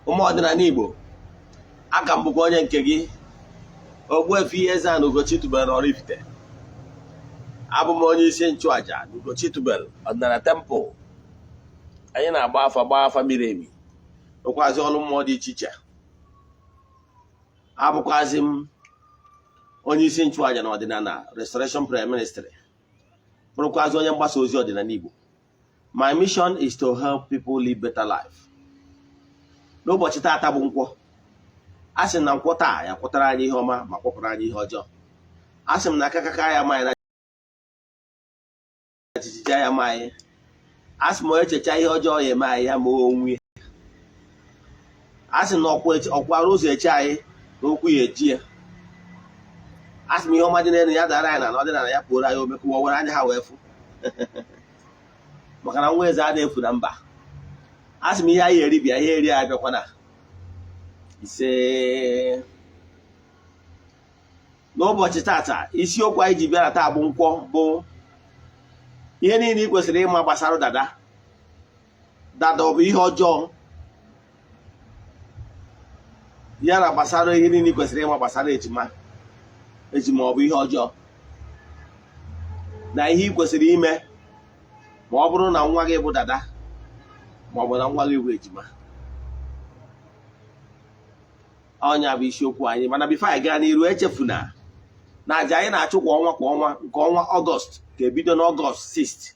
Ụmụ ọdịnala Igbo, aka m bụkwa onye nke gị, Ogbuefi Eze-Ana Ugochi tubelu Oraifite. Abụ m onye isi nchụaja na Ugochi tubelu ọdịnala temple. Anyị na-agba afa, gbaa afa miri emi, rụkwazi ọrụ mmụọ dị iche iche. Abụkwazi m onye isi nchụaja na ọdịnala Restoration Prayer Ministry, bụrụkwazi onye mgbasa ozi ọdịnala Igbo. My mission is to help people live better life. N'ụbọchị taata bụ Nkwọ. A sị na Nkwọ taa ya kwụtara anyị ihe ọma ma kwụpụrụ anyị ihe ọjọọ. A sị m na akakaka ya ma anyị na jijiji ya ma anyị. A sị m onye echecha ihe ọjọọ ya eme anyị, ya ma onwe. A sị na ọkwara ụzọ eche anyị na okwu ya eji ya. A sị m ihe ọma dị n'elu ya dara anyị na ọdịnala ya kpuoro anyị ome ka ụwa were anya ha wee fụ, maka na nwa eze a na-efu na mba. A sị m ihe anyị eri bịa, ihe eri abịakwana. Ise. N'ụbọchị tata, isiokwu anyị ji bịara taa bụ Nkwọ, bụ ihe niile ị kwesịrị ịma gbasara dada. Dada ọ bụ ihe ọjọọ? Ya na gbasara ihe niile ị kwesịrị ịma gbasara ejima. Ejima ọ bụ ihe ọjọọ? Na ihe ị kwesịrị ime ma ọ bụrụ na nwa gị bụ dada ma ọ bụ na nwa gị bụ ejima. Ọnya bụ isiokwu anyị. Mana before anyị gaa n'iru, echefuna na aja anyị na-achụ kwa ọnwa kwa ọnwa, nke ọnwa Ọgọst ga-ebido n'Ọgọst 6.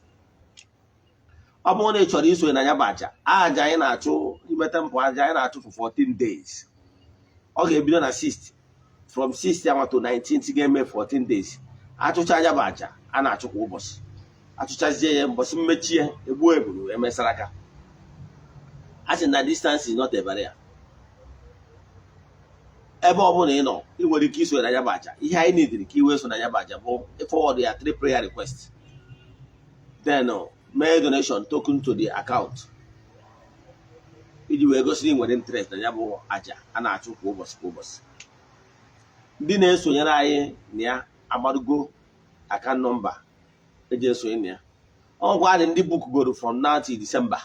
Ọ bụrụ na ị chọrọ isonye na ya bụ aja, aja anyị na-achụ ime temple, aja anyị na-achụ for 14 days, ọ ga-ebido na 6, from 6 yanwa to 19, ga-eme 14 days. Achụcha ya bụ aja a na-achụ kwa ụbọchị, achụchazie ya, mbọchị mmechie, egbuo eburu, emesara aka. A sị na distance is not a barrier. Ebe ọ bụla ị nọ, ị nwere ike iso na ya bụ aja. Ihe anyị nidiri ka i wee so na ya bụ aja bụ forward ya three prayer request, then mee donation token to the account iji wee gosi na ị nwere interest na ya bụ aja a na-achụ kwa ụbọchị kwa ụbọchị. Ndị na-esonyere anyị na ya agbarugo account number eji esonye na ya. Ọgwa dị ndị bookgoro from now till December.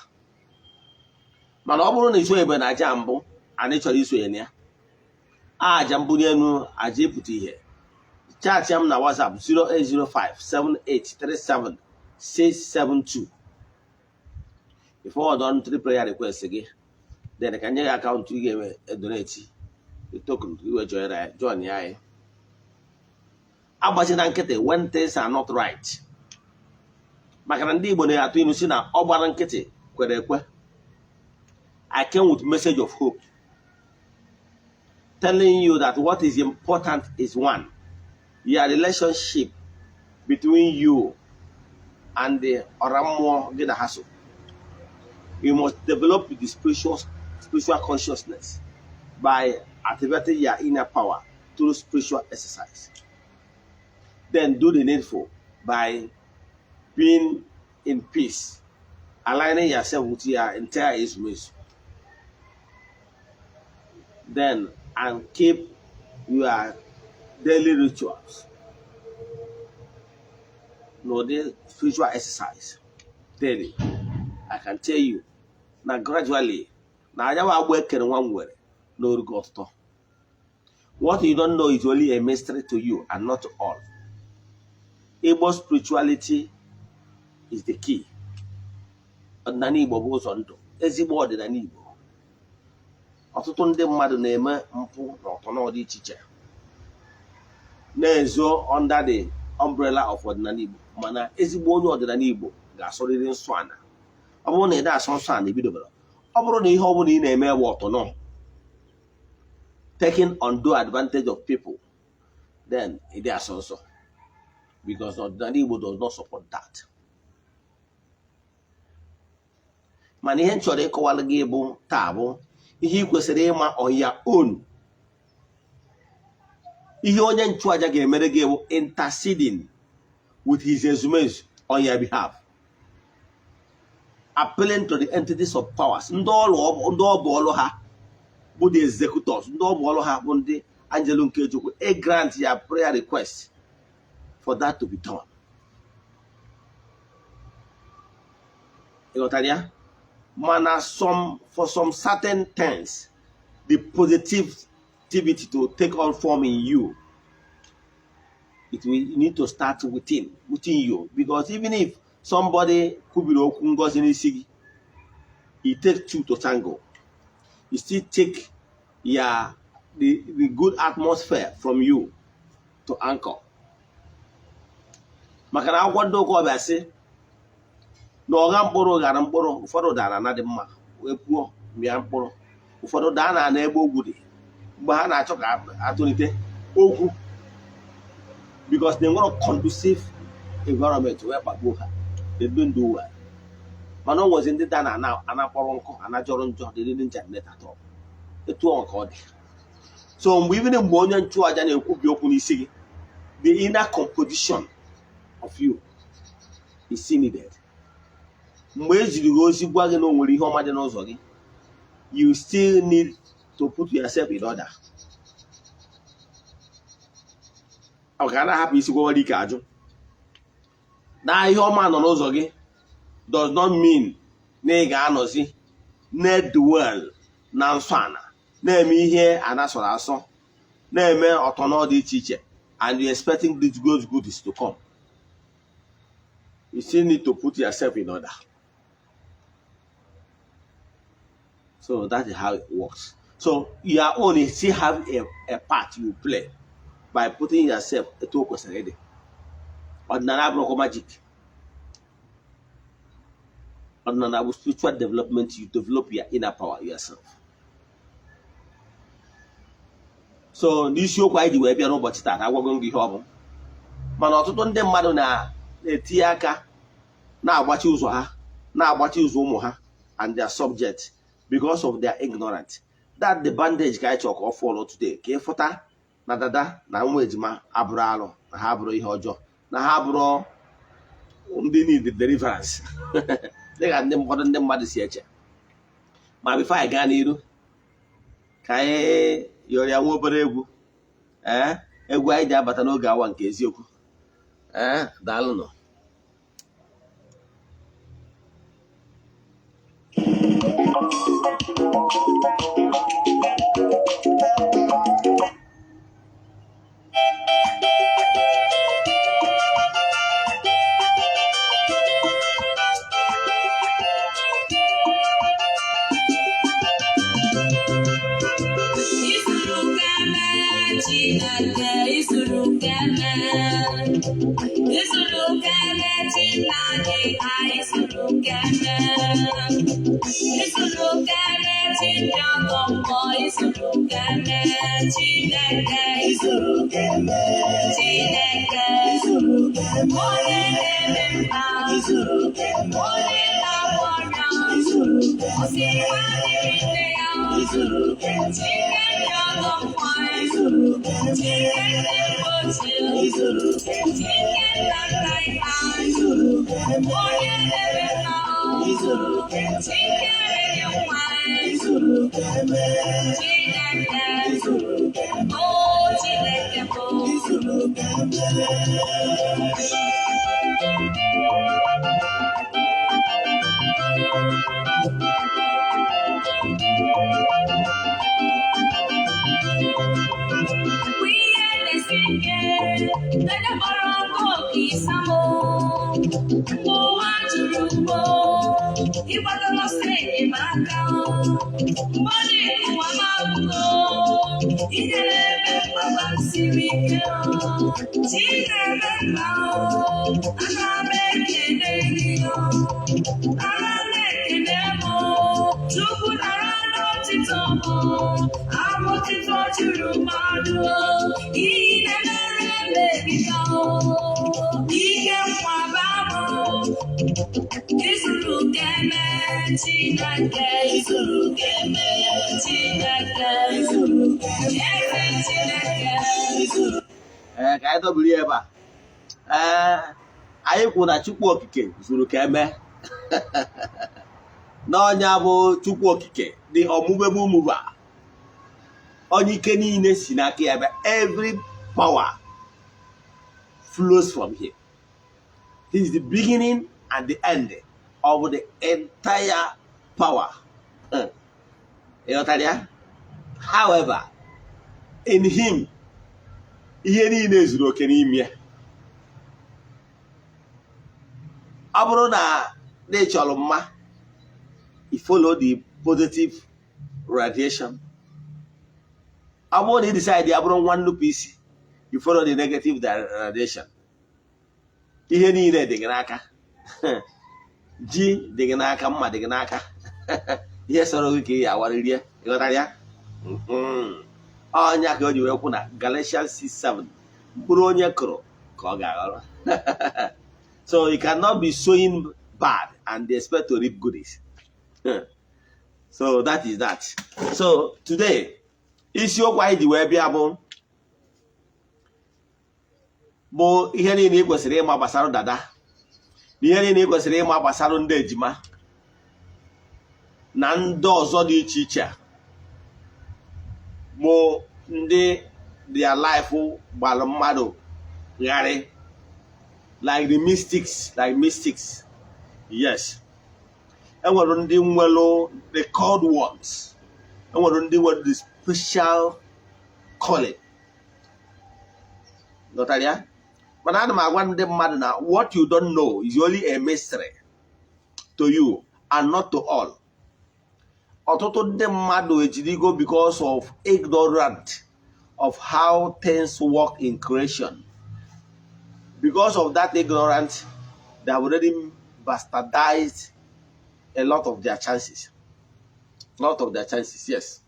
Mana ọ bụrụ na isonyebe na aja mbụ, anyị chọrọ isonye na ya, aja mbunye elu, aja ịpụta ihe, chat m na WhatsApp 08057837672. Forward on three prayer request gị, then ka nye gị account ị ga-eme donate token iwe join ya. Anyị agbachina nkịtị when things are not right, maka na ndị Igbo na-atụ ilu si na ọ gbara nkịtị kwere ekwe. I came with message of hope, telling you that what is important is one, your relationship between you and the ọra mmụọ gị na ha so. You must develop the spiritual consciousness by activating your inner power through spiritual exercise, then do the needful by being in peace, aligning yourself with your entire ezumezu, then and keep your daily rituals n'ụdị spiritual exercise daily. I can tell you na gradually na anyanwụ agbụ ekere nwa nwere n'orugo ọtụtụ. What you don't know is only a mystery to you and not to all. Igbo spirituality is the key. Ọdịnala Igbo bụ ụzọ ndụ, ezigbo ọdịnala Igbo. Ọtụtụ ndị mmadụ na-eme mpụ na ọtọnọ dị iche iche, na-ezo under the umbrella of ọdịnala Igbo. Mana ezigbo onye ọdịnala Igbo ga-asọrịrị nsọ ana. Ọ bụrụ na ị na-asọ nsọ ana, ebidobere. Ọ bụrụ na ihe ọ bụla ị na-eme bụ ọtọnọ, taking undue advantage of people, then ị dị asọ nsọ, because ọdịnala Igbo does not support that. Mana ihe m chọrọ ịkọwara gị bụ taa bụ ihe ị kwesịrị ịma on your own. Ihe onye nchụaja ga-emere gị bụ interceding with his ezumezu on your behalf, appealing to the entities of powers, ndị ọrụ ndị ọ bụ ọrụ ha bụ the executors, ndị ọ bụ ọrụ ha bụ ndị angelu nke Chukwu, a grant ya prayer request for that to be done. Ị ghọtara ya? Mana some for some certain things, the positivity to take on form in you, it will need to start within you, because even if somebody kwubiri okwu ngozi n'isi gị, it takes two to tango. You still take ya the good atmosphere from you to anchor, maka na akwụkwọ ndị ụka ọbịa sị na ọgha mkpụrụ ghara mkpụrụ. Ụfọdụ dara na dị mma wee puo mịa mkpụrụ, ụfọdụ daa na ana ebe ogwu dị mgbe ha na-achọ ka atụlite okwu, because they nwere conducive environment wee kpagbuo ha. They don't do well. Mana o nwezi ndị da na ana ana kpọrọ nkụ, ana jọrọ njọ. They didn't germinate at all. Etu ọ ka ọ dị. So mgbe even mgbe onye nchụaja na-ekwubi okwu n'isi gị, the inner composition of you is needed. Mgbe e ziri gị ozi gwa gị na o nwere ihe ọma dị n'ụzọ gị, you still need to put yourself in order. Ọ ka na-ahapụ isi gwawara ike ajụ na ihe ọma nọ n'ụzọ gị does not mean na ị ga-anọzi na-dwell na nsọ ana, na-eme ihe ana sọrọ asọ, na-eme ọtọnọ dị iche iche, and you expecting this good goodies to come. You still need to put yourself in order. So that is how it works. So your own is still have a part you play by putting yourself etu o kwesịrị ịdị. Ọdịnala abụrụkwa magic. Ọdịnala bụ spiritual development. You develop your inner power yourself. So n'isiokwu anyị ji wee bịa n'ụbọchị taa, agwago m gị ihe ọ bụ. Mana ọtụtụ ndị mmadụ na-etinye aka na-agbachi ụzọ ha, na-agbachi ụzọ ụmụ ha and their subject because of their ignorance. That the bandage ka anyị chọrọ ka ọ fọlụ today, ka ịfụta na dada na nwa ejima abụrụ alụ, na ha abụrụ ihe ọjọọ, na ha abụrụ ndị need deliverance dịka ndị ụfọdụ ndị mmadụ si eche. Ma before anyị gaa n'iru, ka anyị yọrọ ya nwa obere egwu, ee, egwu anyị ji abata n'oge awa nke eziokwu. Ee, daalụnụ. Isuru keme Chineke, isuru keme, isuru keme Chineke ha, isuru keme, isuru keme Chineke, isuru keme Chineke, isuru keme Chineke, isuru keme onye na-eme mma, isuru keme onye na-agwọ ọrịa, isuru keme osikwa dịrị nne ya, isuru keme Chineke ọgọ mmụọ, isuru keme Chineke mgbochi, isuru keme Chineke nna nna ya, isuru keme onye na-eme mma, isuru keme Chineke na-enye nwa, isuru keme Chineke, isuru keme o Chineke bụ isuru keme. Mgbe ihe na-esi ike, dada kpọrọ nkụ oke ịsamụ. Mgbe ụwa jụrụ ugbo, ịgbatala ọsọ enyemaka. Mgbe ọ dị ka ụwa m agwụgo, inyere ebe mgbaba m siri ike. Chi na-eme mma, ana m ekele gị. Ana m ekele m, Chukwu nara n'otito m. Abụ otito juru mmadụ, iyi na-emere mmebiga. Ike nkwaba m, izuru keme Chineke, izuru keme Chineke, izuru keme eze Chineke, izuru. Ee, ka anyị dọbiri ya ebe a. Ee, anyị kwuru na Chukwu Okike zuru ka eme n'ọnya bụ Chukwu Okike, the unmovable mover, onye ike niile si n'aka ya bịa. Every power flows from him. He is the beginning and the end of the entire power. Ịghọtara ya? However, in him, ihe niile zuru oke n'ime ya. Ọ bụrụ na ị chọrọ mma, you follow the positive radiation. Ọ bụrụ na ị decide ya bụrụ nwa nnupụ isi, you follow the negative radiation. Ihe niile dị gị n'aka. Ji dị gị n'aka, mma dị gị n'aka. Ihe sọrọ gị ka ị awarịrị ya. Ịghọtara ya? Ọnya ka o ji wee kwu na Galatians 6:7, mkpụrụ onye kụrụ ka ọ ga-aghọrọ. So you cannot be sowing bad and expect to reap goodies. So that is that. So today, isiokwu anyị ji wee bịa bụ ihe niile ị kwesịrị ịma gbasara dada na ihe niile ị kwesịrị ịma gbasara ndị ejima na ndị ọzọ dị iche iche bụ ndị their life gbara mmadụ gharị, like the mystics, like mystics. Yes, enwere ndị nwere the called ones, enwere ndị nwere the special calling. Ghọtara ya? Mana ana m agwa ndị mmadụ na what you don't know is only a mystery to you and not to all. Ọtụtụ ndị mmadụ ejirigo because of ignorant of how things work in creation. Because of that ignorance, they have already bastardized a lot of their chances, lot of their chances. Yes,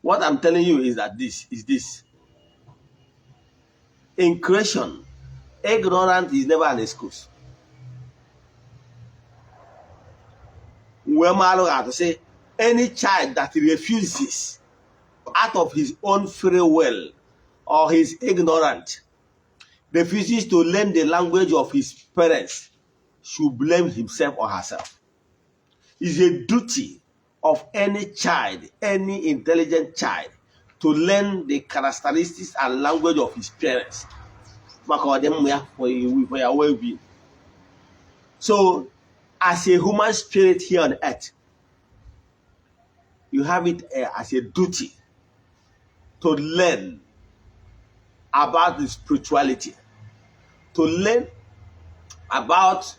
what I'm telling you is that this is this: in creation, ignorance is never an excuse. Wee maalụ atụ sị, any child that refuses out of his own free will or his ignorant refuses to learn the language of his parents should blame himself or herself. It's a duty of any child, any intelligent child, to learn the characteristics and language of his parents maka ọdịmma ya, for your well-being. So, as a human spirit here on earth, you have it as a duty to learn about the spirituality, to learn about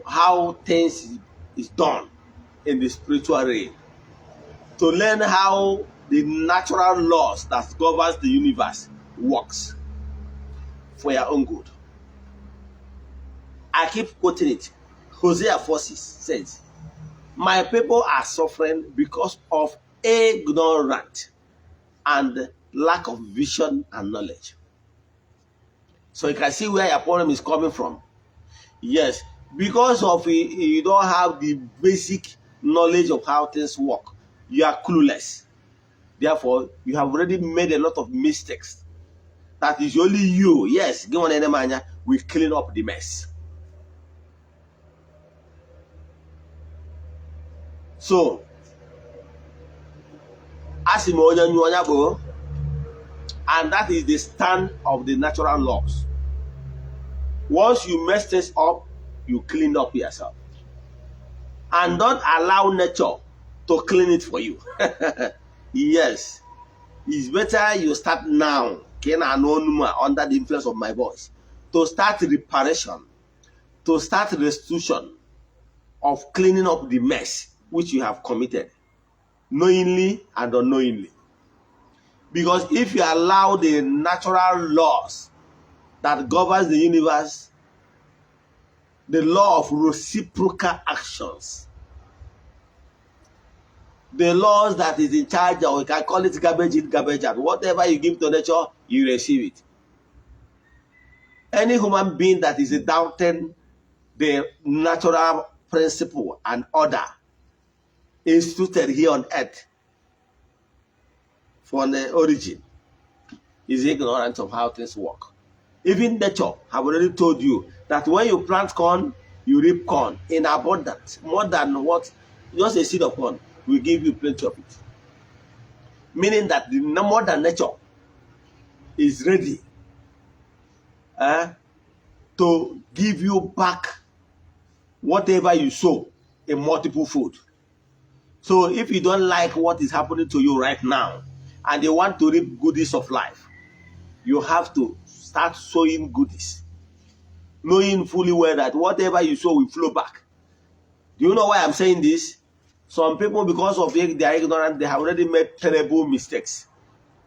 how things is done in the spiritual realm, to learn how the natural laws that governs the universe works for your own good. I keep quoting it. Hosea 4:6 says, "My people are suffering because of ignorance and lack of vision and knowledge." So you can see where your problem is coming from. Yes, because of you don't have the basic knowledge of how things work. You are clueless. Therefore, you have already made a lot of mistakes. That is only you. Yes, give one anya will clean up the mess. So, asị m onye nyụọ ya bụ, and that is the stand of the natural laws. Once you mess this up, you clean up yourself. And don't allow nature to clean it for you. Yes, it's better you start now, ka ị na-anụ onu m a, under the influence of my voice, to start reparation, to start restitution of cleaning up the mess which you have committed, knowingly and unknowingly. Because if you allow the natural laws that governs the universe, the law of reciprocal actions, the laws that is in charge, or we can call it garbage in, garbage out. Whatever you give to nature, you receive it. Any human being that is doubting the natural principle and order instituted here on earth from the origin is ignorant of how things work. Even nature have already told you that when you plant corn, you reap corn in abundance, more than what just a seed of corn will give you plenty of it. Meaning that the mother nature is ready to give you back whatever you sow. In multiple fold. So if you don't like what is happening to you right now and you want to reap goodies of life, you have to start sowing goodies, knowing fully well that whatever you sow will flow back. Do you know why I'm saying this? Some people, because of their ignorance, they have already made terrible mistakes.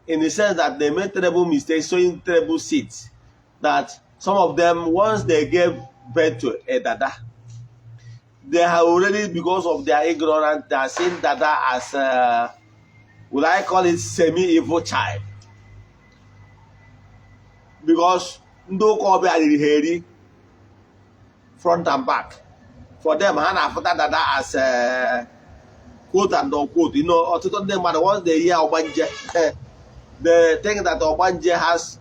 In the sense that they made terrible mistakes sowing terrible seeds. That some of them, once they gave birth to a dada, they have already, because of their ignorance, they are seeing dada as, will I call it, semi-evil child. Because ndị ụka ọbịa riri ha eri front and back. For them, ha na-afụta dada as quote and unquote. Ọtụtụ ndị mmadụ, once they hear ọgbanje, they think that ọgbanje has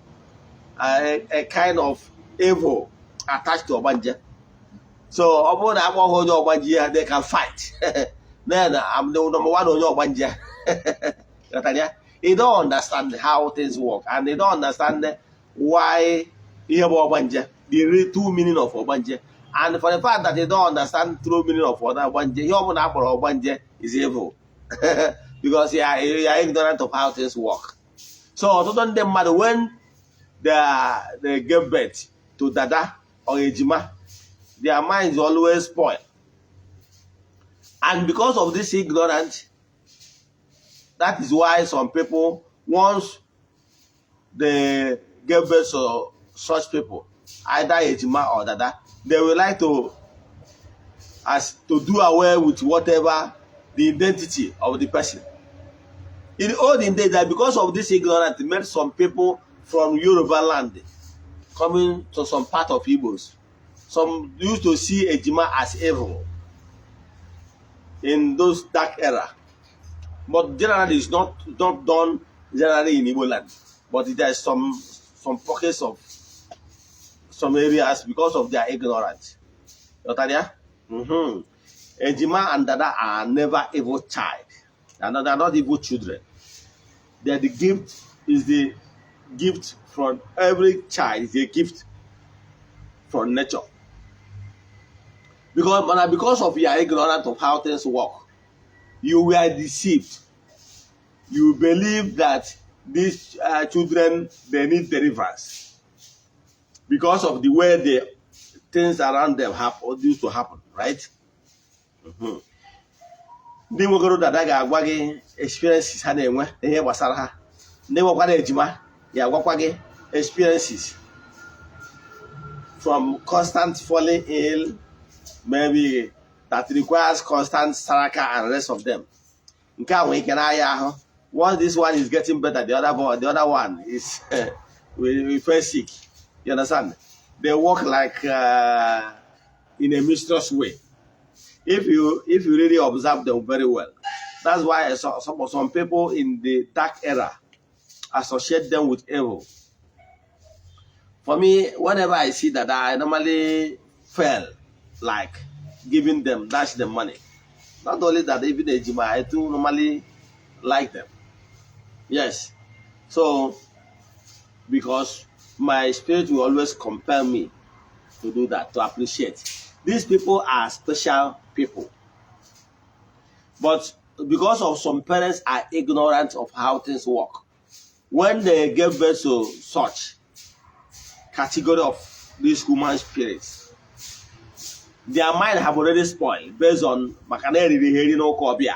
a kind of evil attached to ọgbanje. So ọ bụrụ na akpọ ha onye ọgbanje ya, they can fight. Then I'm the number one onye ọgbanje. Ghọtara ya? You don't understand how things work and they don't understand why ihe bụ ọgbanje, the real true meaning of ọgbanje. And for the fact that they don't understand true meaning of ọgbanje, ihe ọbụla akpọrọ ọgbanje is evil because you are ignorant of how things work. So ọtụtụ ndị mmadụ, when they give birth to dada or ejima, their minds always spoil. And because of this ignorance, that is why some people, once they give birth to such people, either ejima or dada, they will like to as to do away with whatever the identity of the person. In the olden days, that because of this ignorance made some people from Yoruba land coming to some part of Igbos. Some used to see ejima as evil in those dark era. But generally, it's not done generally in Igbo land. But there is some pockets of some areas because of their ignorance. Ghọtara ya? Ejima and Dada are never evil child. They are not evil children. They are the gift is the gift from every child is a gift from nature. Because of your ignorance of how things work, you were deceived. You believe that these children, they need deliverance because of the way the things around them happen used to happen, right? Ndị nwegoro dada ga-agwa gị experiences ha na-enwe na ihe gbasara ha. Ndị nwekwara ejima ga-agwakwa gị experiences from constant falling ill, maybe that requires constant saraka and rest of them. Nke a nwere ike n'ahịa ahụ. Once this one is getting better, the other one is will feel sick. You understand? They work like in a mysterious way. If you really observe them very well, that's why some people in the dark era associate them with evil. For me, whenever I see that, I normally feel like giving them, dash them money. Not only that, even ejima, I too normally like them. Yes. So, because my spirit will always compel me to do that, to appreciate. These people are special people. But because of some parents are ignorant of how things work, when they give birth to such category of these human spirits, their mind have already spoiled based on maka na eriri ha eri n'ụka ọbịa.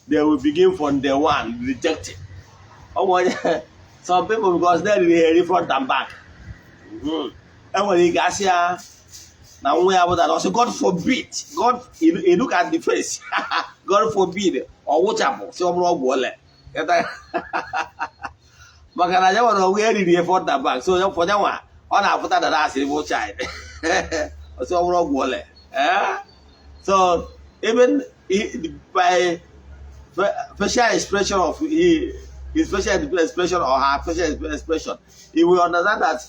They will begin from day one rejecting. Ọ nwere some people, because they eriri ha eri front and back. Enwere ike asị ya na nwa ya bụ that, ọ sị, "God forbid." God, you look at the face, "God forbid." Ọ wụchapụ si ọ bụrụ ọgwụ ole maka na ya nwere onwe eriri ya front and back. So for ya nwa ọ na-afụta dada asị evil child, ọ sị ọ bụrụ ọgwụ ole. Eh? So even by facial expression of his facial expression or her facial expression, he will understand that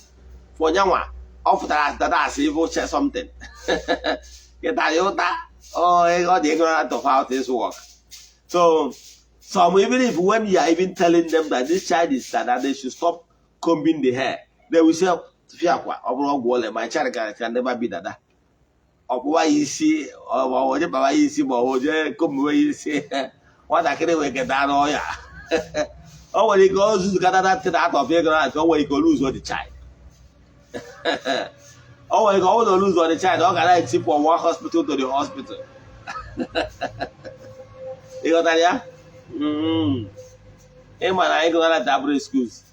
for nyanwa ọ pụtara dada as evil child something. Kịta ya ụta ọ dị ignorant of how things work. So some, even if when you are even telling them that this child is dada, they should stop combing the hair, they will say, "Fiakwa, ọ bụrụ ọgwụ ole, my child can never be dada." Ọkpụwa ya isi, ọ onye kpawa ya isi, ma ọ jee komuwe ya isi, nwatakịrị wee keta n'ọya. O nwere ike o zuzukata that thing out of ignorance. O nwere ike o lose the child. O nwere ike ọ bụrụ na o lose the child, ọ ga na-eti from one hospital to the hospital. Ị ghọtara ya? Ị ma na ignorance abụrụ excuse,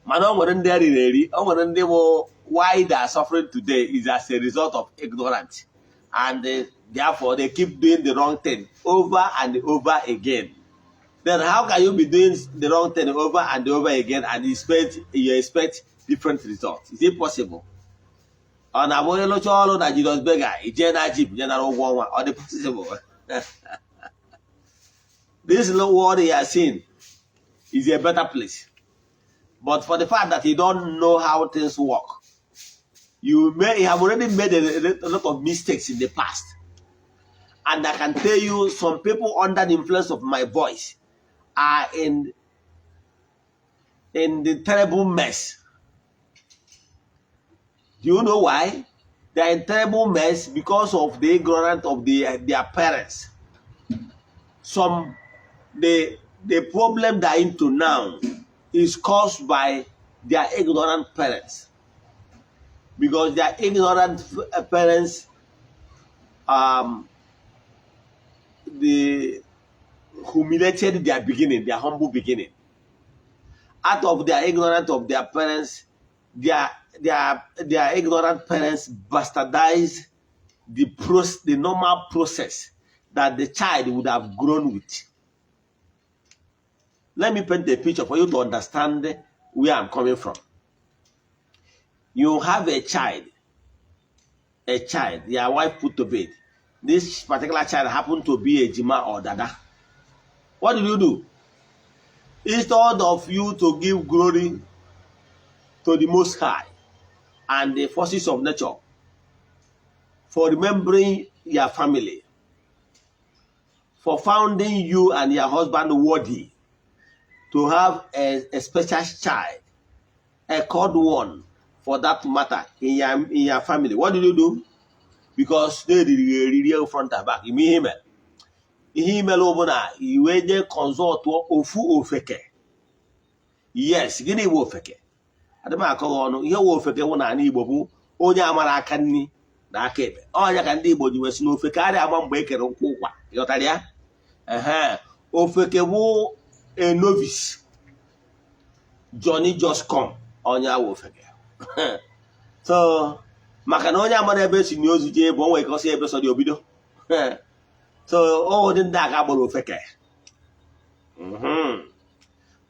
mana o nwere ndị eriri eri, o nwere ndị bụ why they are suffering today is as a result of ignorance, and therefore they keep doing the wrong thing over and over again. Then how can you be doing the wrong thing over and over again and you expect different results? Is it possible? Ọ na-abụ onye lụcha ọrụ na Julius Berger, ijee na Agip je nara ụgwọ ọnwa? Ọ dị possible? This world you are seeing is a better place, but for the fact that you don't know how things work, you have already made a lot of mistakes in the past. And I can tell you, some people under the influence of my voice are in the terrible mess. Do you know why they are in terrible mess? Because of the ignorance of their parents. Some the problem they are into now is caused by their ignorant parents, because their ignorant parents they humiliated their beginning, their humble beginning. Out of their ignorance of their parents, their ignorant parents bastardized the normal process that the child would have grown with. Let me paint a picture for you to understand where I'm coming from. You have a child your wife put to bed. This particular child happened to be ejima or dada. What did you do? Instead of you to give glory to the Most High and the forces of nature for remembering your family, for founding you and your husband worthy to have a special child, a called one for that matter, in your family, what did you do? Because they riri front and back. Ime ihe mere. Ihe imere bụ na iwe jee consult ofu ofeke. Yes, gịnị bụ ofeke? Adị m akọghị ọnụ. Ihe wụ ofeke wụ n'ala Igbo bụ onye amara aka nri na aka ekpe. Ọnya ka ndị Igbo ji wee sị na ofeke adịghị ama mgbe e kere nkwụ ụkwa. Ịghọtara ya? Ehe, ofeke bụ a novice, Johnny just come. Onye awụ ofeke. So maka na onye amara ebe esi n'ozu jee bụ o nwere ka ọ sị ebe sọ dị obido. So ụdị ndị a ka gbara ofeke.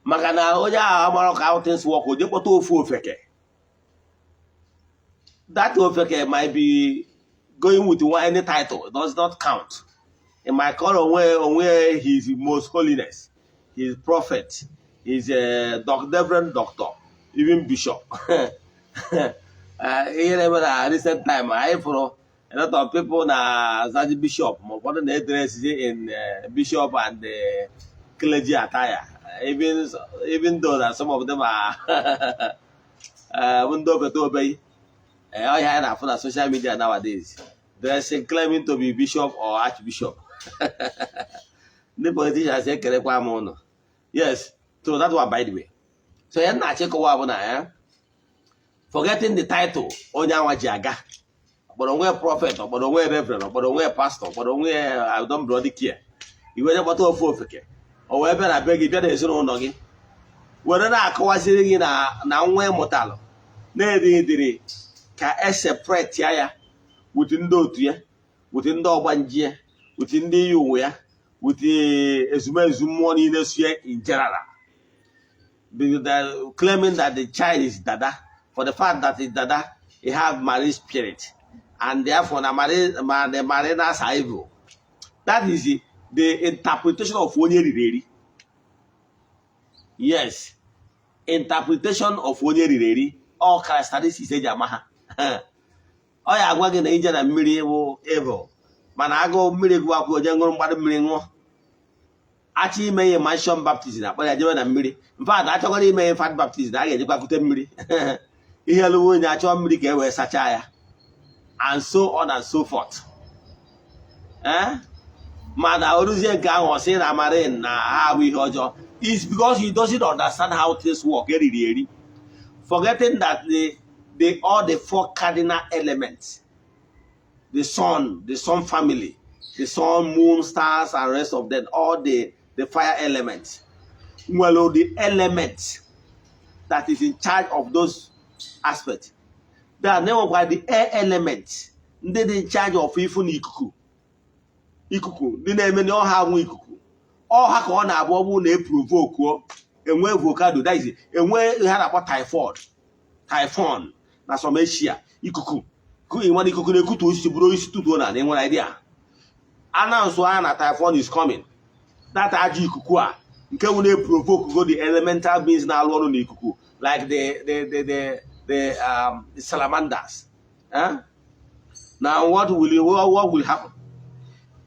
Maka na onye ahụ amara ka how things work, o jee kpọta ofu ofeke. That ofeke might be going with one any title. It does not count. It might call onwe His Most Holiness, his prophet, his reverend doctor, even bishop. Ihe na-eme na recent time, anyị fụrụ a lot of people na-azaji bishop, ma ụfọdụ na-edress in bishop and clergy attire, even though that some of them are ndị obeta obei. Ọhịa anyị na-afụ na social media nowadays, dressing, claiming to be bishop or archbishop. Ndị politicians, ekelekwa m ụnụ. Yes, so that one, by the way. So ya na-achịkọwa bụ na ya, forgetting the title onye anwa ji aga, ọkpọrọ onwe prophet, ọkpọrọ onwe reverend, ọkpọrọ onwe pastor, ọkpọrọ onwe, I don't bloody care, iwe je kpọta ofu ofeke, o wee bịa na be gị, bịa n'ezinụlọ gị, were na-akọwaziri gị na nwa ịmụtalụ na-ediri ka e separate ya with ndị otu ya, with ndị ọgbanje ya, with ndị iyi ụwa ya, with ezumezu mmụọ niile sue in general. Because they're claiming that the child is dada, for the fact that it's dada, he have marine spirit, and therefore na marine ma the mariners are evil. That is the interpretation of onye riri eri. Yes, interpretation of onye riri eri. All characteristics eji ama ha. Ọ ya agwa gị na ije na mmiri bụ evil, mana agụụ mmiri gụọ akwụ, oje ṅụrụ mgbadụ mmiri ṅụọ. Achọ ime ihe immersion baptism, akpọ ya jebe na mmiri. In fact, achọgoro ime infant baptism, a ga-ejikwa kute mmiri. Ihe lụwe onye achọ mmiri ka e wee sachaa ya. and so on and so forth. Eh? Mana oruzie nke ahụ, ọ sị na marine na ha bụ ihe ọjọọ, is because he doesn't understand how things work. Eriri eri, forgetting that the all the four cardinal elements, the sun family, the sun, moon, stars and rest of them, all the fire elements, well, the element that is in charge of those aspects. Then enwekwa the air element, ndị dị in charge of ifu na ikuku, ikuku ndị na-eme na ọha nwe ikuku ọha ka ọ na-abụ. Ọ bụrụ na eprovokuo, enwe volcano, that is, enwe ihe a na-akpọ typhoid, typhoon na some Asia. Ikuku nwere ikuku na-ekutu osisi, bụrụ osisi tutuo na enwere idea announce anya na typhoon is coming. That ajọ ikuku a nke wụ na-eprovoke go the elemental beings na-alụ ọrụ n'ikuku, like the salamanders, eh? Now what will happen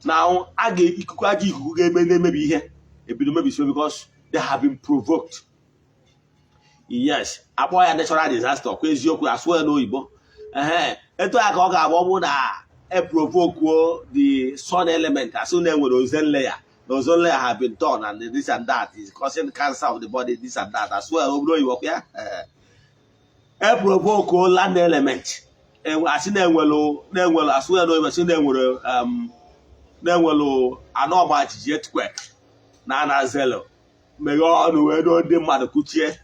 now? A ga ikuku, ajọ ikuku ga-eme na-emebi ihe, ebido mebisiwe because they have been provoked. Yes, akpọ ya natural disaster kwa eziokwu, asụọ ya n'oyibo. Ehe, etu a ka ọ ga-abụ. Ọ bụrụ na eprovokuo the sun element, asụ na enwere ozone layer, the ozone layer have been torn and this and that is causing cancer of the body, this and that, asụọ ya obere oyibo kwa ya. Eprovokuo land element, asị na-enwelu, asụ ya n'oyibo, asị na-enwelu anụ ọgba jijiji, earthquake na anazelo meghee ọnụ wee doo ndị mmadụ kuchie.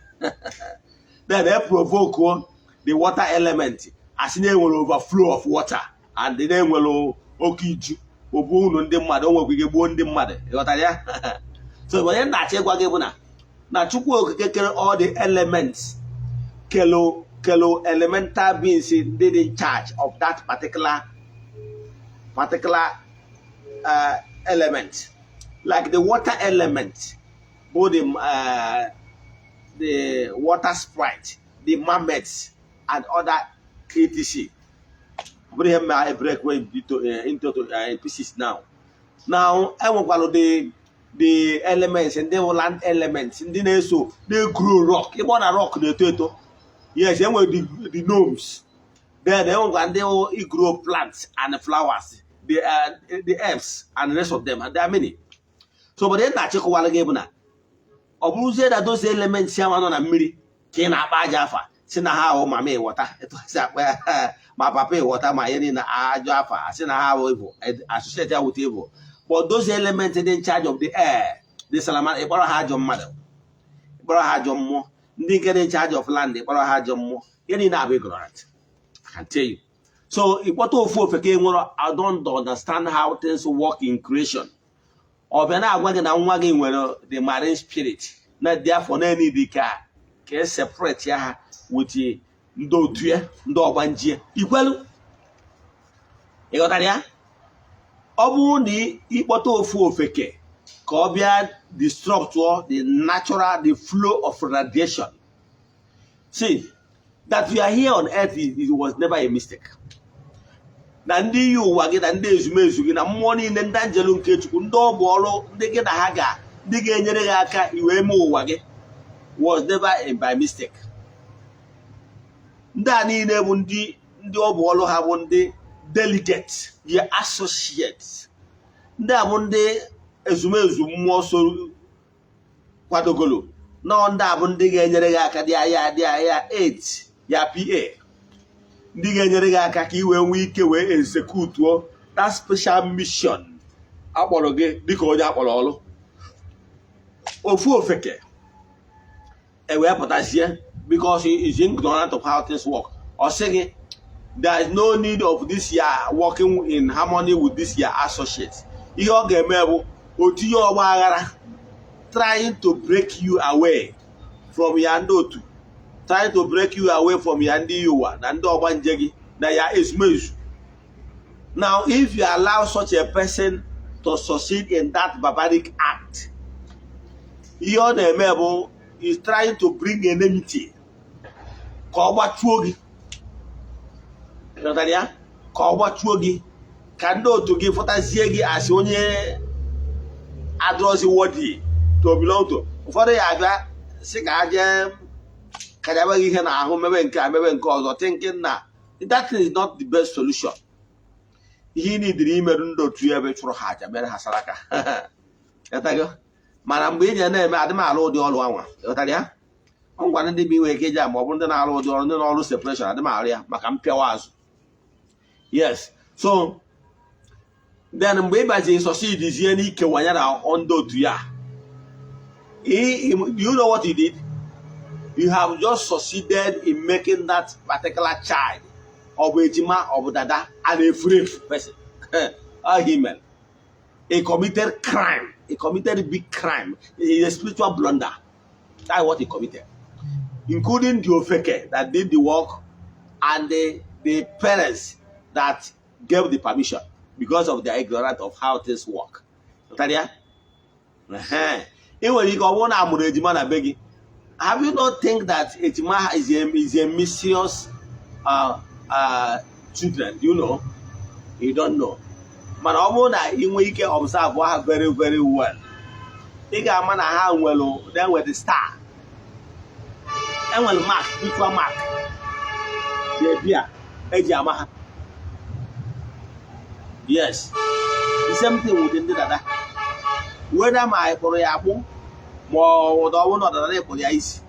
Then e provoke the water element, asị na-enwere overflow of water and na-enwere oke iju obu unu ndị mmadụ, o nwekwa ike gbuo ndị mmadụ. Ịghọtara ya? So onye na-achọ ịgwa gị bụ na Chukwu Okike kere all the elements, kelo kelo elemental beings ndị dị in charge of that particular element, like the water element bụ the water sprite, the mermaids and other etc. Ọ bụrụ ihe mma break way into pieces now. Now enwekwalụ the elements ndị bụ land elements, ndị na-eso na-egrow rock, ịgbọ na rock na-eto eto. Yes, enwere the gnomes. Then enwekwa ndị wụ grow plants and flowers, the herbs and the rest of them, and there are many. So but ihe na-achịkọwara gị bụ na ọ bụrụzie na those elements ahụ nọ na mmiri ka ị na-akpa aja afa, si na ha ahụ mama ịghọta etu ha si akpa ya, ma papa ịghọta, ma ihe niile ajọ afa, si na ha ahụ evil, associate ya with evil. But those elements dị in charge of the air, the salamander, ịkpọrọ ha ajọ mmadụ, ịkpọrọ ha ajọ mmụọ. Ndị nke dị in charge of land, ịkpọrọ ha ajọ mmụọ. Ihe niile abụ ignorant, I can tell you. So ịkpọta ofu ofe ka e nwere, I don't understand how things work in creation. Ọ bịa na-agwa gị na nwa gị nwere the marine spirit, na therefore na-enidi ka e separate ya ha with ndị otu ya, ndị ọgbanje ikwelu. Ịghọtara ya? Ọ bụrụ na ịkpọta ofu ofeke ka ọ bịa disrupt the natural, the flow of radiation. See that you are here on earth, it was never a mistake. Na ndị iyi ụwa gị na ndị ezumezu gị na mmụọ niile, ndị anjelu nke Chukwu, ndị ọ bụ ọrụ, ndị gị na ha ga, ndị ga-enyere gị aka iwee mee ụwa gị, was never by mistake. Ndị a niile bụ ndị ọ bụ ọrụ ha, bụ ndị delegate, the associates. Ndị a bụ ndị ezumezu mmụọ so kwadogolo nọọ. Ndị a bụ ndị ga-enyere gị aka dị ya dị ya 8 ya pa, ndị ga-enyere gị aka ka ị wee nwee ike wee execute that special mission akpọrọ gị dịka onye akpọrọ ọrụ. Ofu ofeke e wee pụtazie because he is ignorant of how things work, ọ sị gị there is no need of this year working in harmony with this year associate. Ihe ọ ga-eme bụ o tinye ọgba aghara, trying to break you away from ya ndị otu, trying to break you away from ya ndị ụwa na ndị ọgbanje gị na ya ezumezu. Now, if you allow such a person to succeed in that barbaric act, ihe ọ na-eme bụ is trying to bring enmity ka ọ gbatuo gị. Ịghọtara ya? Ka ọ gbatuo gị, ka ndị otu gị fụtazie gị asị onye adịrọzi worthy to belong to. Ụfọdụ ya abịa sị ka ha jee kanyabeghị ihe n'ahụ, mebe nke a, mebe nke ọzọ, thinking na That is not the best solution. Ihe ị nidiri imerụ ndị otu ya ebe chụrụ ha aja, mere ha saraka. Ghọtago? Mana mgbe ị ji na-eme adị m alụ ụdị ọrụ anwa, ghọtara ya? Ọ ngwa, ndị bụ inwe ike iji ma ọ bụ ndị na-arụ ụdị ọrụ, ndị na-ọrụ separation, adị m arụ ya maka mpịawa azụ. Yes, so then mgbe ị bazi succeed n'ikewa ya na ndị otu ya, you know what you did? You have just succeeded in making that particular child, ọ bụ ejima, ọ bụ dada, a na-efuru efu person. Ọ he mere, he committed crime. He committed big crime, a spiritual blunder. That's what he committed, including the ofeke that did the work and the parents that gave the permission because of their ignorance of how things work. Ghọtara ya? Ehe. Ị nwere ike ọ bụrụ na amụrụ ejima na be gị. Have you not think that ejima is a mysterious children? Do you know? You don't know. Mana ọ bụrụ na ị nwee ike observe ha very very well, ị ga-ama na ha nwere, they nwere the star, enwere mark, spiritual mark bịa eji ama ha. Yes, the same thing with ndị dada. Whether ma ị kpụrụ ya akpụ ma ọ bụ na ọ bụrụ na ọdada na ịkpụrụ ya isi,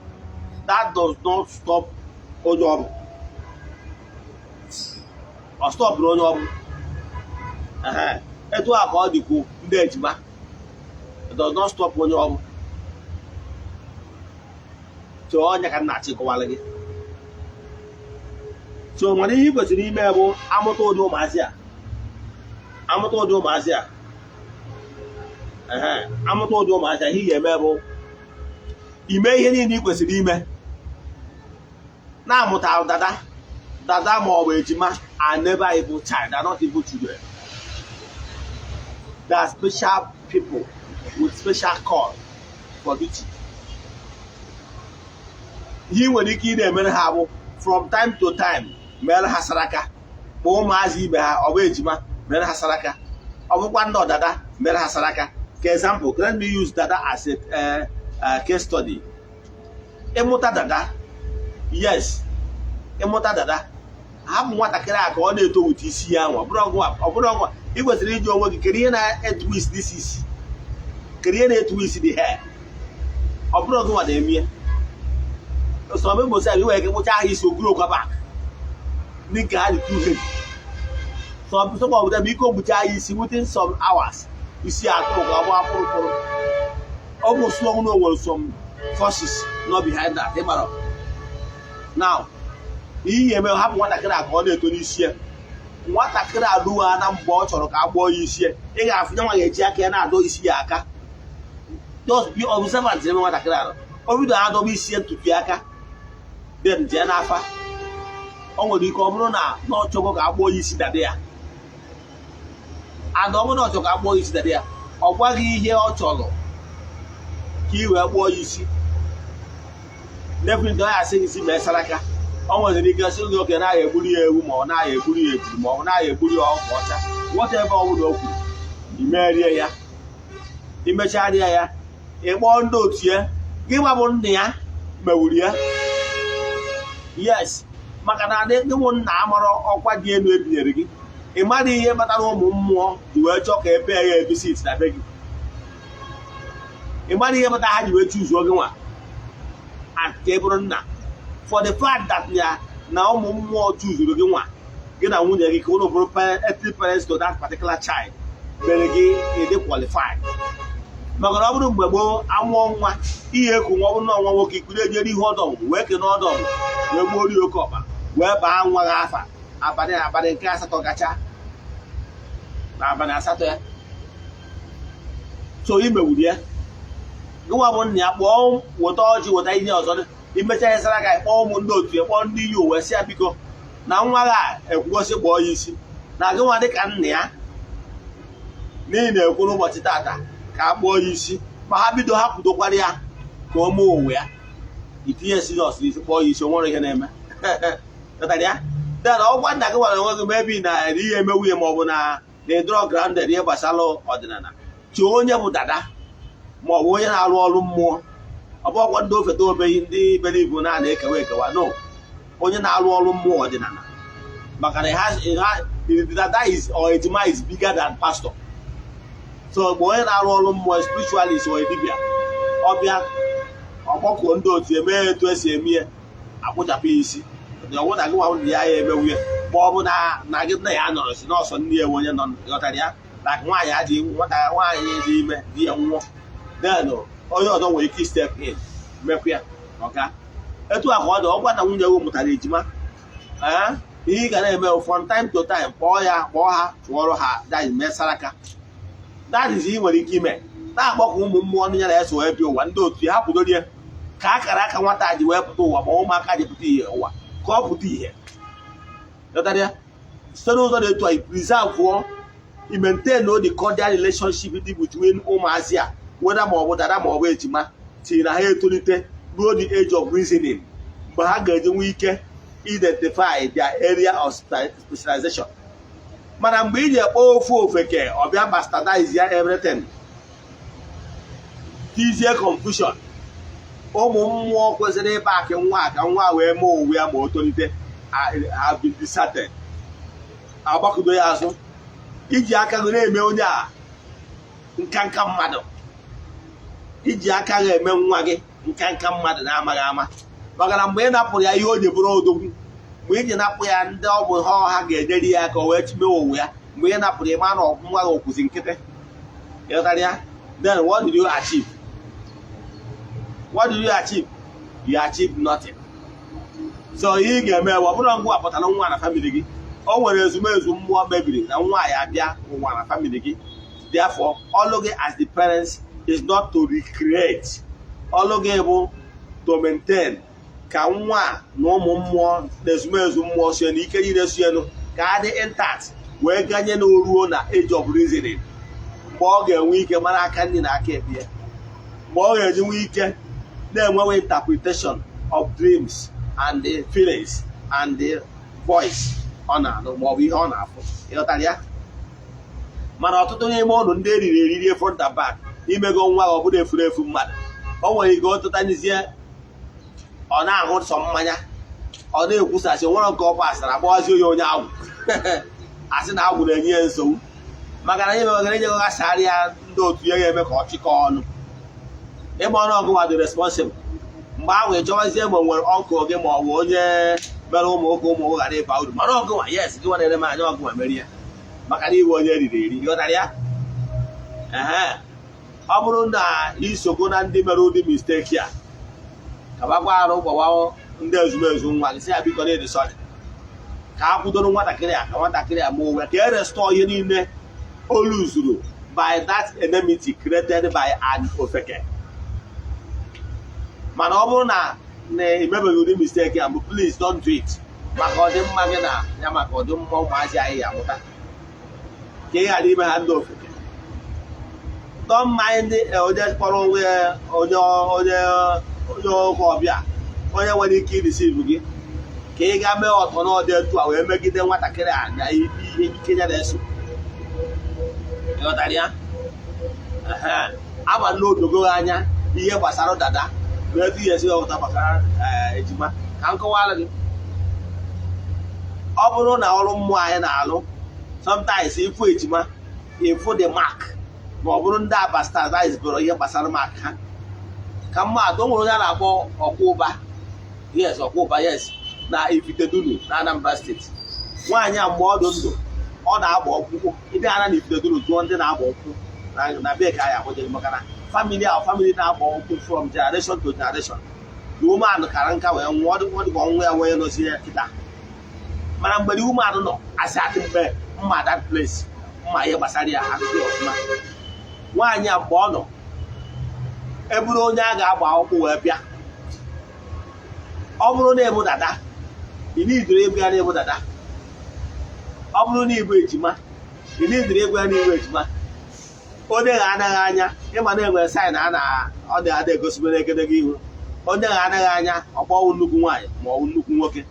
that does not stop onye ọ bụ. Ọ stopụrụ onye ọ bụ. Ehe. Etu a ka ọ dịkwu ndị ejima. It does not stop onye ọ bụ. So ọnya ka m na-achịkọwara gị. So mana ihe ị kwesịrị ime bụ amụta ụdị ụmụazị a, amụta ụdị ụmụazị a, ehe, amụta ụdị ụmụazị a, ihe ị ga-eme bụ ime ihe niile ị kwesịrị ime na-amụta dada dada ma ọ bụ ejima are never evil child. They are not evil children. They are special people with special call for duty. Ihe ị nwere ike ị na-emere ha bụ from time to time mere ha saraka, ma ụmụazị ibe ha, ọ bụ ejima, mere ha saraka, ọ bụkwa ndị ọdada, mere ha saraka. Ka example, let me use dada as a case study. Ịmụta dada, yes, ịmụta dada, hapụ nwatakịrị a ka ọ na-eto wute isi ya nwa. Ọ bụrụ ọgwụ, ị kwesịrị ịjụ onwe gị, kedu ihe na-etwist this isi? Kedu ihe na-etwist the hair? Ọ bụrụ ọgụ nwa na-eme ya. Some people say nwere ike kpụcha ha isi ogologo back, ndị nke ha dị too heavy. Some of them, ike ogbucha ha isi, within some hours isi atụ ka ọ gbaa kpụrụkpụrụ. Ọ bụ slow na o nwere some forces nọ behind that. Ị mara now, ihe eme, hapụ nwatakịrị a ka ọ na-eto n'isi ya. Nwatakịrị adụwa na mgbe ọ chọrọ ka a gbọọ ya isi ya, ị ga-afụ ya nwa ga-eji aka ya na-adọ isi ya aka. Just be observant ebe nwatakịrị ahụ o bido adọba isi ya ntutu ya aka, then jee n'afa. O nwere ike ọ bụrụ na na ọ chọgo ka a gbọọ ya isi dada ya. And ọ bụrụ na ọ chọrọ ka a gbọọ ya isi dada ya, ọ gwaghị ihe ọ chọrọ ka ị wee gbọọ ya isi. Definitely ọ ya asị gị si mee saraka. Ọ nwere ike sị gị oke naghị egburu ya ewu, ma ọ naghị egburu ya ejiri, ma ọ naghị egburu ya ọkụ ọcha, whatever ọ bụla o kwuru, imerie ya. Imecharịa ya, ị kpọọ ndị otu ya, gị gbabụ nna ya mewuru ya. Yes, maka na adị gị bụ nna amara ọkwa dị elu ebinyere gị. Ị mara ihe kpatara ụmụ mmụọ ji wee chọọ ka ebe ya ebisit na be gị. Ị mara ihe kpatara ha ji wee chuzuo gị nwa ka ị bụrụ nna. For the fact that ya na ụmụ mmụọ chuzuru gị nwa, gị na nwunye gị, ka unu bụrụ earthly parents to that particular child, mere gị ịdị qualified. Maka na ọ bụrụ mgbe gboo, amụọ nwa, ihe eku nwa, ọ bụrụ na nwa nwoke, ikpuru ejere ihe ọdọm wee kene ọdọm, wee gbuo ori oke ọkpa, wee baa nwa gị afa abalị nke asatọ gacha na abalị asatọ ya. So imewuru ya, gịnwa bụ nna ya, kpọọ, weta ọjị, weta ihe ọzọ. Imecha ihe sara aka, kpọọ ụmụ ndị otu ya, kpọọ ndị iyi uwe, sị ya biko, na nwa gị a ekwugosi kpọọ ya isi, na gịnwa dịka nna ya n'ihi na-ekwu n'ụbọchị tata ka a kpọọ ya isi. Ma ha bido, ha kwudokwara ya ka o mee onwe ya, itinye scissors n'isi, kpọọ ya isi. O nwere ihe na-eme. Ghọtara ya? Then ọgwa nna gị gwara onwe gị mebi na ihe emewu ya, ma ọ bụ na na ịdọrọ grounded ihe gbasara ọdịnala. Chọọ onye bụ dada, ma ọ bụ onye na-arụ ọrụ mmụọ. Ọ bụ ọkwa ndị ofeta obeghị, ndị bere ibu na na-ekewa ekewa. No, onye na-arụ ọrụ mmụọ ọdịnala. Maka na it has, dada is or ejima is bigger than pastor. So mgbe onye na-arụ ọrụ mmụọ, spiritualist or dibia, ọbịa ọkpọkuo ndị otu, eme etu esi eme ya, akpụchapụ ya isi. Ọwụ na gị nwa ya ya emewu ya, ma ọ bụ na gị na ya nọrọ si n'ọsọ nne ya onye nọ, ghọtara ya? Na nwaanyị adịghị, nwata nwaanyị dị ime, di ya nwụọ, then onye ọzọ nwere ike step in mekwa ya. Ọka etu a ka ọ dị. Ọgwa na nwunye gị mụtara ejima, ihe ị ga na-eme from time to time, kpọọ ya, kpọọ ha, tụọrọ ha, that is, mee saraka. That is, ị nwere ike ime na-akpọkọ ụmụ mmụọ ndị ya na-eso wee bịa ụwa, ndị otu ya, ha kwudorie ka akara aka nwata ji wee pụta ụwa, ma ụmụaka ji pụta ihe ụwa, ka ọ pụta ihe. Ghọtara ya? Site n'ụzọ dị etu a, preserve, i maintain the cordial relationship dị between ụmụazị a, whether ma ọ bụ dada ma ọ bụ ejima, tinye na ha etolite ruo the age of reasoning, mgbe ha ga-eji nwee ike identify their area of specialization. Mana mgbe ị ji ekpọ ofu ofeke, ọbịa bastardize ya everything, tizie confusion. Ụmụ mmụọ kwesịrị ịba akị nwa ka nwa wee mee onwe ya ma o tolite have been deserted. Agbakụdo ya azụ, iji aka gị na-eme onye a nka nka mmadụ, iji aka gị eme nwa gị nka nka mmadụ na-amaghị ama. Maka na mgbe ị napụrụ ya ihe o ji bụrụ odogwu, mgbe ị ji napụ ya ndị ọ bụ ha ọha ga-enyere ya aka o wee chime onwe ya, mgbe ị napụrụ ya, ma na nwa gị okwuzi nkịtị. Ịghọtara ya? Then what did you achieve? What did you achieve? You achieve nothing. So ihe ị ga-eme, ọ bụrụ ngwa pụtara nwa na family gị, o nwere ezumezu mmụọ mebiri na nwa ya abịa ụwa na family gị. Therefore, ọlụ gị as the parents is not to recreate. Ọlụ gị bụ to maintain ka nwa a na ụmụ mmụọ na ezumezu mmụọ sie na ike niile sienu ka a dị intact wee ganye na oruo na age of reasoning, mgbe ọ ga-enwe ike mara aka nri na aka ekpe ya, mgbe ọ ga-eji nwee ike na-enwewe interpretation of dreams and the feelings and the voice ọ na-anụ maọbụ ihe ọ na-afụ. Ịghọtara ya? Mana ọtụtụ n'ime ụnụ ndị eriri eriri front and back, imego nwa gị ọ bụrụ efuru efu mmadụ. O nwere ike ọtụtanizie, ọ na-aṅụ sọ mmanya, ọ na-ekwusasị nwere nke ọ pasara, agbawazie ya onye agwụ, asị na agwụ na-enye ya nsogbu. Maka na ihe megara enye ghasara ya, ndị otu ya ga-eme ka ọ chịkọọ ọnụ ịgba ọnụ ọgụwa dị responsible. Mgbe ahụ ị chọwazie ma o nwere ọnkụ gị ma ọ bụ onye mere ụmụ ụka ụmụ ghara ịba uru. Mana ọgụnwa, yes, gị nwa na-ere m anya, ọgụnwa mere ya, maka na iwe onye riri eri. Ịghọtara ya? Ehe, ọ bụrụ na isogo na ndị mere ụdị mistake a, kabakwa arụ gbawa ndị ezumezu nwa gị, sị ya biko na ịdị sorry, ka a kwudoro nwatakịrị a, ka nwatakịrị a ma onwe, ka e restore ihe niile o luzuru by that enmity created by an ofeke. Mana ọ bụrụ na na emebeghị ụdị mistake a mbụ, please don't do it, maka ọdịmma gị na ya, maka ọdịmma ụmụazị anyị ya amụta, ka ị ghara ime ha ndị ofeke. Don't mind onye kpọrọ onwe ya onye ụka ọbịa, onye nwere ike ireceive gị ka ị gaa mee ọtọ n'ọdị etu a wee megide nwatakịrị a na ihe ike ya na-eso. Ịghọtara ya? Ehe. Ama na odogo anya ihe gbasara dada na etu ihe esi ghọta gbasara ejima. Ka m kọwara gị, ọ bụrụ na ọrụ mmụọ anyị na-alụ, sometimes ịfụ ejima, ịfụ the mark, ma ọ bụrụ ndị a bastardize bụrụ ihe gbasara mark ha. Ka mmadụ o nwere onye a na-akpọ ọkwụba, yes, ọkwụba, yes, na Ifitedunu na Anambra Steeti. Nwaanyị a, mgbe ọ dị ndụ, ọ na-agba ọkwụkwụ. Ịbịa na Ifitedunu, jụọ ndị na-agba ọkwụ na be ka ya akwụjere, maka na family ahụ, family na-agba ọkwụ from generation to generation. The woman kara nka wee nwụọ. Ọ dị ka ọnwụ ya nwee nọzi ya kịta. Mana mgbe the woman nọ, asị atị mgbe mma that place, mma ihe gbasara ya, akụkọ ya ọfụma. Nwaanyị a, mgbe ọ nọ, eburu onye a ga-agba akwụkwọ wee bịa, ọ bụrụ na ịbụ dada, ị nidiri egwu ya na ịbụ dada. Ọ bụrụ na ịbụ ejima, ị nidiri egwu ya na ịbụ ejima. Onye ga anaghị anya, ịma na enwere sign a na ọ na-ada egosibe n'egedege ihu onye ga anaghị anya, ọkpọwụ nnukwu nwaanyị ma ọ bụ nnukwu nwoke.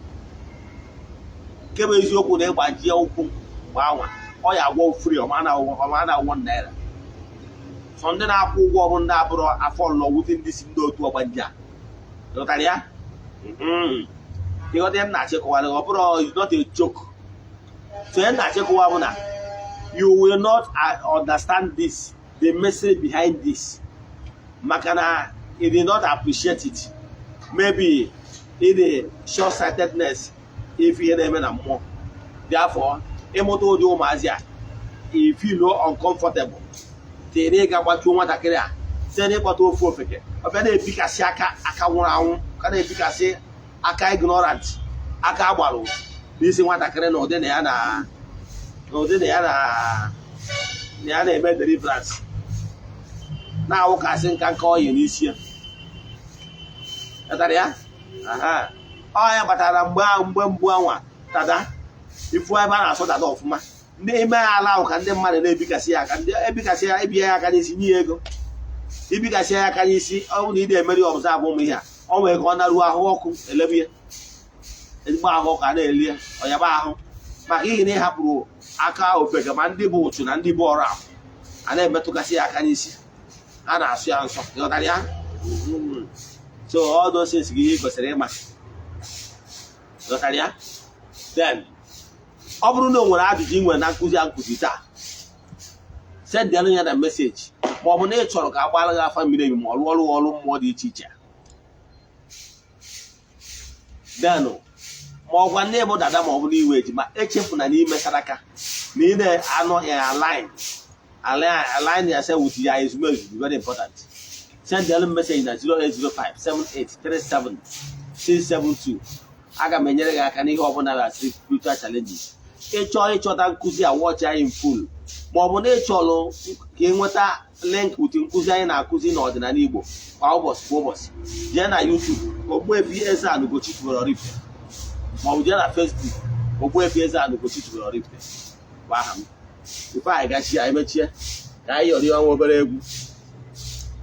Nke bụ eziokwu na ịgbajie ụkwụ mgbe anwa, ọ ya agwọ free, ọma na-agwọ naira. Sọ ndị na-akwụ ụgwọ bụ ndị abụrụ afọ lọ wute ndị si ndị otu ọgbanje a. Ghọtara ya? Ịghọta ihe m na-achịkọwara? Ọ bụrụ, is not a joke. So ihe na-achịkọwa bụ na you will not understand this, the message behind this, maka na you did not appreciate it. Maybe in the short-sightedness, if ihe na-eme na mmụọ. Therefore, ịmụta ụdị ụmụazị a, you feel uncomfortable tere ịga gbatuo nwatakịrị a site n'ịkpọta ofu ofeke, ọ bịa na-ebikasị aka, aka nwụrụ anwụ, ka na-ebikasị aka ignorant, aka agbarụ n'isi nwatakịrị na ụdị na ya na n'ụdị na ya na na ya na-eme deliverance, na-awụkasị nka nka ọyị n'isi ya. Ghọtara ya? Aha. Ọ ya kpatara mgbe ahụ, mgbe mbụ anwa dada ifu ebe a na-asọ dada ọfụma, ndị ime ala ahụ, ka ndị mmadụ na-ebikasị ya aka, ndị ebikasị ya, ebie ya aka n'isi, nye ya ego, ibikasị ya aka n'isi. Ọ bụrụ na ị na-emeri ọbụza abụ ụmụ ihe a, ọ nwere ka ọ naruo ahụ ọkụ elebe ya, ezigbo ahụ ọkụ a na-eli ya, ọyaba ahụ, maka ihi na ị hapụrụ aka ofeke, ma ndị bụ ụchụ na ndị bụ ọrụ ahụ a na-emetụgasị ya aka n'isi, ha na-asụ ya nsọ. Ịghọtara ya? So all those things gị ihe ị kwesịrị ịma. Ịghọtara ya? Then ọ bụrụ na o nwere ajụjụ ị nwere na nkụzi a nkụzi taa, sendịalụ ya na message, ma ọ bụ na ị chọrọ ka a gbara gị afa miri emi, ma ọ rụọ ọrụ ọrụ mmụọ dị iche iche, then ma ọ gwa ndị bụ dada, ma ọ bụ n'iwe ejima, echefuna n'ime saraka na ị na-anọ ya, align yourself with ya ezumezu is very important. Send them message na 0805 7837 672. Aga m enyere gị aka n'ihe ọbụla na spiritual challenges. Ịchọọ ịchọta nkụzi a, watch anyị in full, ma ọ bụ na ị chọrọ ka ị nweta link with nkụzi anyị na-akụzi n'ọdịnala Igbo kwa ụbọchị kwa ụbọchị, jee na YouTube, Ogbuefi Eze-Ana Ugochi tubelu Oraifite, ma ọ bụ jee na Facebook, Ogbuefi Eze-Ana Ugochi tubelu Oraifite bụ aha m. Before anyị gachie, anyị mechie, ka anyị yọrọ ọnwa obere egwu.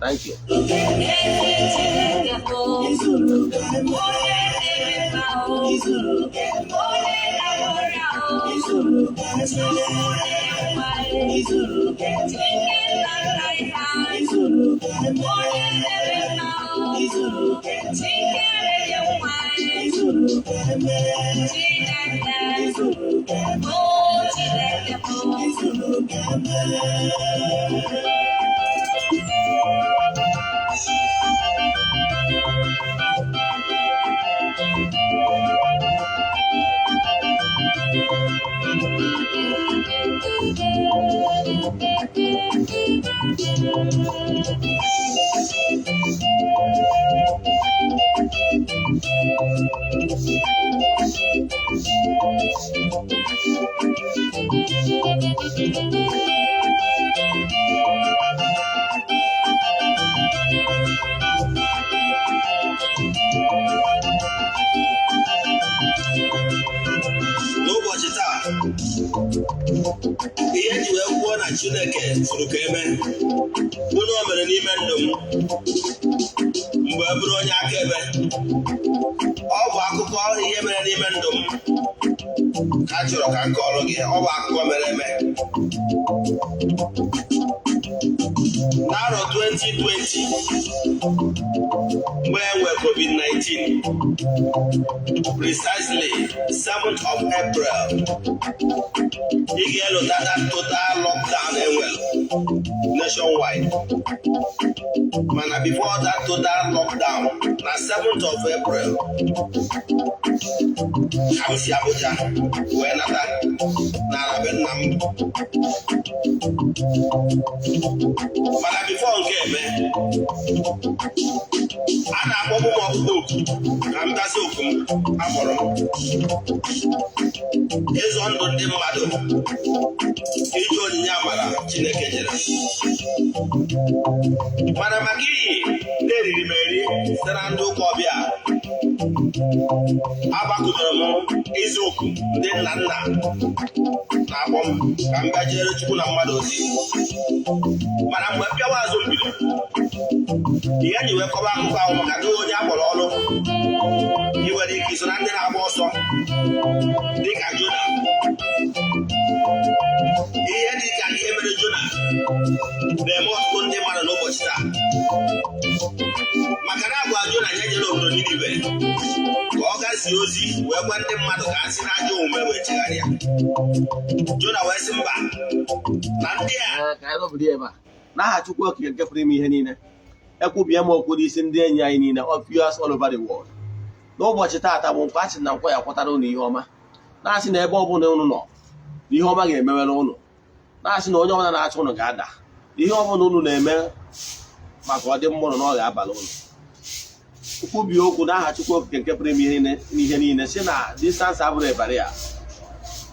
Thank you. Ezi Chineke bụ onye na-eme mma o, onye na-agwọ ọrịa o, Chukwu na-enye nwa e, Chineke nna nna ya, onye na-eme mma o, Chineke na-enye nwa e, Chineke, o Chineke bụ. N'ụbọchị taa, ihe eji wee kwuo na Chineke furu ka eme bụ na o mere n'ime ndụ m mgbe bụrụ onye akaebe. Ọ bụ akụkọ ihe mere n'ime ndụ m ka a chọrọ ka m kọrọ gị. Ọ bụ akụkọ mere eme n'arọ 2020, mgbe e nwere COVID-19, precisely 7th of April. Ị ga-elota that total lockdown enwere nationwide. Mana before that total lockdown, na 7th of April ka m si Abuja wee nata n'ala be nna m. Mana before nke eme, a na-akpọbụ m ọkpụkpọ oku ka m gazi oku m akpọrọ m ịzọ ndụ ndị mmadụ, iji onyinye amara Chineke nyere. Mana maka ihi na-eriri m eri site na ndị ụka ọbịa, agbakụdoro m ịzụ oku ndị nna nna na-akpọ m ka m bịa jere Chukwu na mmadụ ozi. Mana mgbe mpịawa azụ m bido, ihe ji wee kọba akụkọ ahụ, maka gị onye akpọrọ ọrụ, ị nwere ike iso na ndị na-agba ọsọ dịka Jona. Ihe dịka ihe mere Jona na-eme ọtụtụ ndị mmadụ n'ụbọchị taa, maka na agwa Jona ya jere obodo. n'obodo Ninive ka ọ gazie ozi wee gwa ndị mmadụ ka ha si n'ajọ omume wee chegharịa. Jona wee sị mba, na ndị a Ee, ka anyị nọbụrụ ebe a. N'aha Chukwu Okike nke pụrụ ime ihe niile, ekwubie m okwu n'isi ndị enyi anyị niile, all viewers all over the world. N'ụbọchị taata bụ nkwa asị na nkwa ya kwatara unu ihe ọma, na-asị na ebe ọbụla unu nọ na ihe ọma ga-emewere unu, na-asị na onye ọbụla na-achọ unu ga-ada, na ihe ọbụla unu na-eme maka ọdịmma unu na ọ ga-abalị unu. Kwubie okwu n'aha Chukwu Okike nke pụrụ ime ihe niile si na distance abụrụ barrier,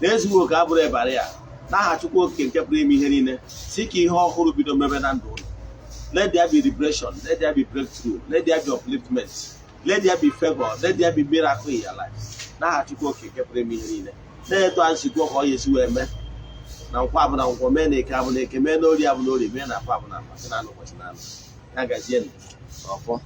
na ezughị oke abụrụ barrier. N'aha Chukwu Okike nke pụrụ ime ihe niile, si ka ihe ọhụrụ bido mebe na ndụ unu. Let there be liberation, let there be breakthrough, let there be upliftment, let there be favor, let there be miracle in your life. N'aha Chukwu Okike nke pụrụ ime ihe niile, na-eto anyị sikwa ka ọ ya esi wee mee na nkwọ abụ na nkwọ, mee na eke abụ na eke, mee na ori abụ na ori, mee na afọ abụ na afọ, sị na anụ ụbọchị na anụ ya gazie. Ọfọ.